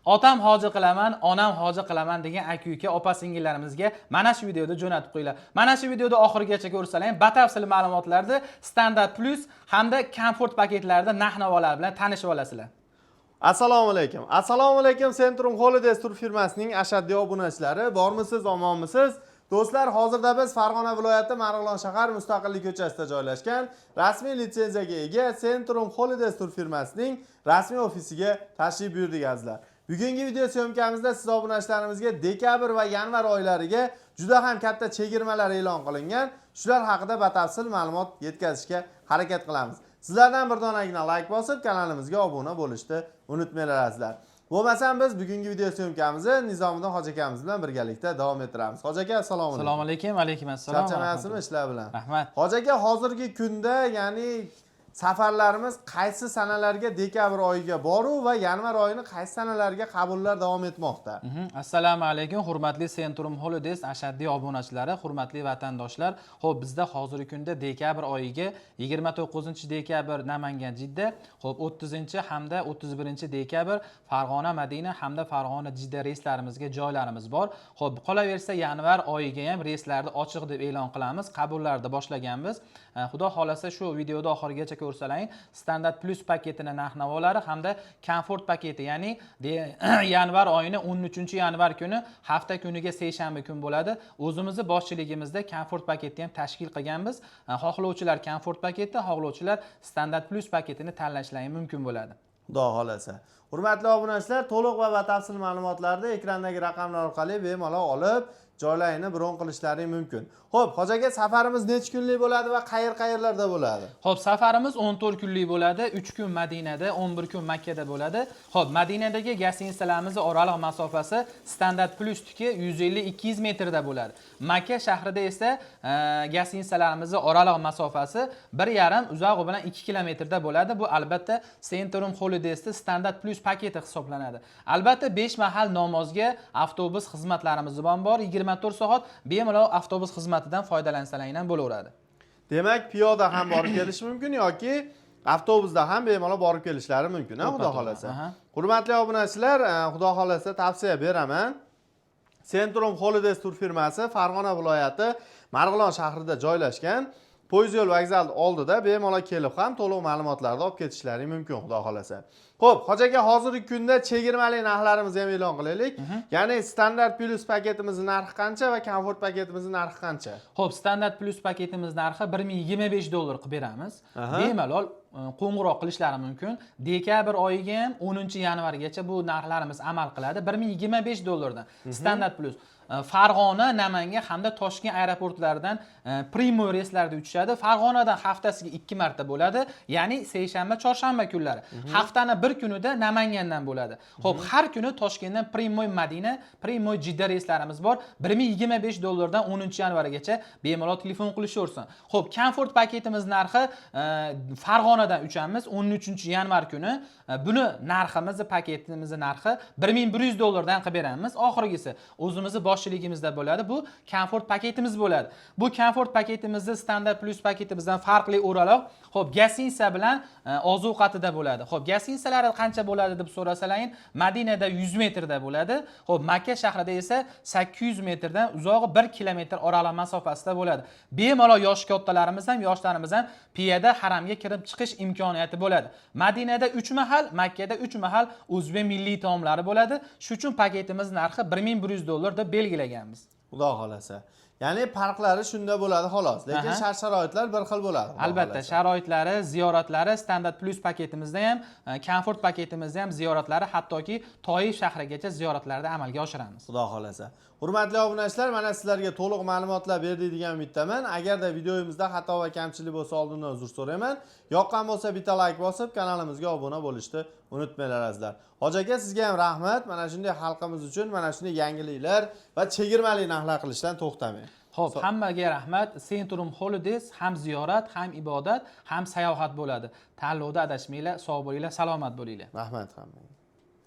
Otam hoji qilaman, onam hoji qilaman degan aka uka, opa singillarimizga mana shu videoda jo'natib qo'yinglar. Mana shu videoda oxirigacha ko'rsalar ham batafsil ma'lumotlarni Standart Plus hamda Komfort paketlarida narx navolar bilan tanishib olasizlar. Assalomu alaykum. Assalomu alaykum, Centrum Holidays tur firmasining ashaddiy obunachilari. Bormisiz, omonmisiz? Do'stlar, hozirda biz Farg'ona viloyati Marg'ilon shahar Mustaqillik ko'chasida joylashgan rasmiy litsenziyaga ega Centrum Holidays tur firmasining rasmiy ofisiga tashrif buyurdik, azizlar. Bugungi video съёмка mizda siz obunachilarimizga dekabr va yanvar oylariga juda ham katta chegirmalar e'lon qilingan. Shular haqida batafsil ma'lumot yetkazishga harakat qilamiz. Sizlardan bir donagina layk bosib, kanalimizga obuna bo'lishni unutmanglar, azizlar. Bo'lmasam, biz bugungi video съёмка mizni Nizomiddin hoji akamiz bilan birgalikda davom ettiramiz. Hoji aka, assalomu alaykum. Assalomu alaykum, alaykum assalom. Charchamayapsizmi ishlar bilan? Rahmat. Hoji aka, hozirgi kunda, ya'ni safarlarimiz qaysi sanalarga dekabr oyiga boru va yanvar oyini qaysi sanalarga qabullar davom etmoqda? Assalomu alaykum, hurmatli Centrum Holidays ashaddiy obunachilari, hurmatli vatandoshlar. Xo'p, bizda hozirgi kunda dekabr oyiga 29 dekabr Namangan Jidda, xo'p, 30 hamda 31 dekabr Farg'ona Madina hamda Farg'ona Jidda reyslarimizga joylarimiz bor. Xo'p, qolaversa yanvar oyiga ham reyslarni ochiq deb e'lon qilamiz. Qabullarni boshlaganmiz. Xudo xolasa, shu videoda oxirigacha ko'rsalaring, Standart Plus paketini narx-navolari hamda Komfort paketi, ya'ni yanvar oyini 13 yanvar kuni, hafta kuniga seshanba kun bo'ladi. O'zimizni boshchiligimizda Komfort paketni ham tashkil qilganmiz. Xohlovchilar Komfort paketi, xohlovchilar Standart Plus paketini tanlashlari mumkin bo'ladi. Xudo xohlasa. Hurmatli obunachilar, to'liq va batafsil ma'lumotlarni ekrandagi raqamlar orqali bemalol olib, joylarini bron qilishlari mumkin. Xo'p, hoji aka, safarimiz necha kunlik bo'ladi va qayer qayerlarda bo'ladi? Xo'p, safarimiz 14 kunlik bo'ladi. 3 kun Madinada, 11 kun Makkada bo'ladi. Xo'p, Madinadagi гостиница larimiz oraliq masofasi Standart Plusniki 150-200 metrda bo'ladi. Makka shahrida esa гостиница larimiz oraliq masofasi 1,5, uzog'i bilan 2 kilometrda bo'ladi. Bu albatta Centrum Holidays'da Standart Plus paketi hisoblanadi. Albatta 5 mahal namozga avtobus xizmatlarimiz ham bor. 24 soat bemalol avtobus xizmatidan foydalansalaring ham bo'laveradi. Demak, piyoda ham borib kelish mumkin yoki avtobusda ham bemalol borib kelishlari mumkin, ha, xudo To'ppa-to'g'ri, xohlasa. Aha. Hurmatli obunachilar, xudo xohlasa, tavsiya beraman. Centrum Holidays tur firmasi Farg'ona viloyati Marg'ilon shahrida joylashgan. Poyezd yo'l vokzali oldida bemalol kelib ham to'liq ma'lumotlarni olib ketishlari mumkin, xudo xohlasa. Xo'p, hoji aka, hozirgi kunda chegirmali narxlarimizni ham e'lon qilaylik. Ya'ni Standart Plus paketimizning narxi qancha va Komfort paketimizning narxi qancha? Xo'p, Standart Plus paketimiz narxi 1025 dollar qilib beramiz. Bemalol qo'ng'iroq qilishlari mumkin. Dekabr oyiga ham 10 yanvargacha bu narxlarimiz amal qiladi. 1025 dollardan Standart Plus. Farg'ona, Namangan hamda Toshkent aeroportlaridan прямой reyslarda uchishadi. Farg'onadan haftasiga 2 marta bo'ladi, ya'ni seshanba, chorshanba kunlari. Haftani bir kunida Namangandan bo'ladi. Xo'p, har kuni Toshkentdan прямой Madina, прямой Jidda reyslarimiz bor. 1025 dollardan 10 yanvargacha bemalol telefon qilishaversin. Xo'p, Komfort paketimiz narxi Farg'onadan uchamiz 13 yanvar kuni. Buni narximiz, paketimizni narxi 1100 dollardan qilib beramiz. Oxirgisi o'zimizni boshchiligimizda bo'ladi. Bu Komfort paketimiz bo'ladi. Bu Komfort paketimizni Standart Plus paketimizdan farqli o'laroq, xo'p, гостиница bilan oziq-ovqatida bo'ladi. Xo'p, гостиница lari qancha bo'ladi deb so'rasalaring, Madinada 100 metrda bo'ladi. Xo'p, Makka shahrida esa 800 metrdan uzog'i 1 kilometr oraliq masofasida bo'ladi. Bemalol yoshi kattalarimiz ham, yoshlarimiz ham piyoda haramga kirib chiqish imkoniyati bo'ladi. Madinada 3 mahal, Makkada 3 mahal o'zbek milliy taomlari bo'ladi. Shu uchun paketimiz narxi 1100 dollar deb belgilaganmiz. Xudo xohlasa. Ya'ni farqlari shunda bo'ladi xolos, lekin shart sharoitlar bir xil bo'ladi, xudo Albatta, xohlasa. sharoitlari, ziyoratlari Standart Plus paketimizda ham, Komfort paketimizda ham ziyoratlari, hattoki Toif shahrigacha ziyoratlarni amalga oshiramiz. Xudo xohlasa. Hurmatli obunachilar, mana sizlarga to'liq ma'lumotlar berdik degan umiddaman. Agarda videomizda xato va kamchilik bo'lsa, oldindan uzr so'rayman. Yoqqan bo'lsa, bitta layk bosib, kanalimizga obuna bo'lishni unutmanglar, azizlar. Hoji aka, sizga ham rahmat. Mana shunday xalqimiz uchun mana shunday yangiliklar va chegirmali narxlar qilishdan to'xtamang. Xo'p, hammaga rahmat. Centrum Holidays ham ziyorat, ham ibodat, ham sayohat bo'ladi. Tanlovda adashmanglar, sog' bo'linglar, salomat bo'linglar. Rahmat hammaga.